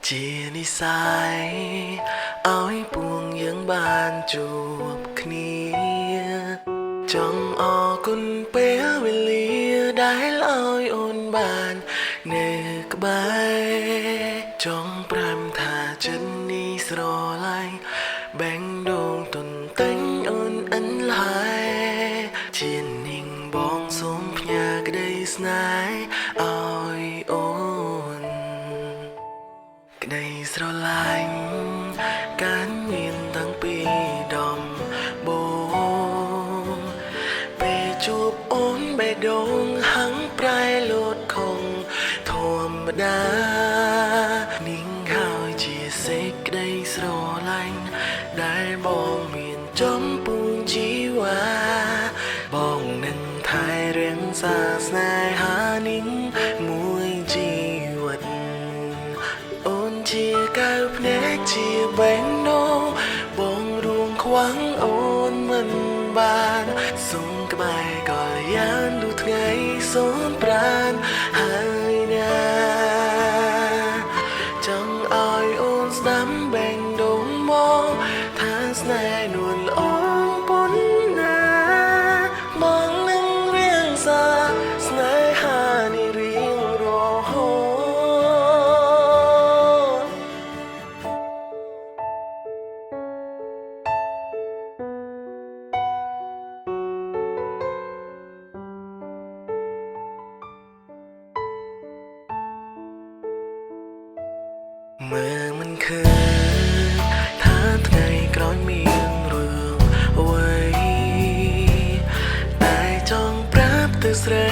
ជានិស័យឲ្យពួងយើងបានជួបគ្នាចង់អរគុណពេលវេលាដែលឲ្យអូនបាននៅក្បែរចង់ប្រាំថាចិត្តនេះស្រឡាញ់បែងដងទន្ទិញអូនអិនហើយជានាងបងសូមផ្ញើក្តីស្នេហ៍ឲ្យអូន ក្តីស្រឡាញ់កានមានតាំងពីដំបូងពេលជួបអូនបេះដូងហឹងប្រែលោតខងធម្មតានាងហើយជាសេចក្តីស្រឡាញ់ដែលបងមានចំពោះជីវ៉ាបងនឹងថែរក្សាស្នេហានាងមួយជីវិត អូនជាកៅភ្នែកជាបេះដូងបងរួងខ្វាំងអូនមិនបានសូមក្បែរកល្យានលុះថ្ងៃសូនប្រានហើយណាចង់ឲ្យអូនស្ដាំបេះដូងមកថាស្នេហ៍នួនល្អប៉ុណ្ណាបងនឹងរៀងសាស្នេហានេះរៀងរហូត មើលមិនឃើញថាថ្ងៃក្រោយមានរឿងអ្វីតែចង់ប្រាប់ទៅស្រី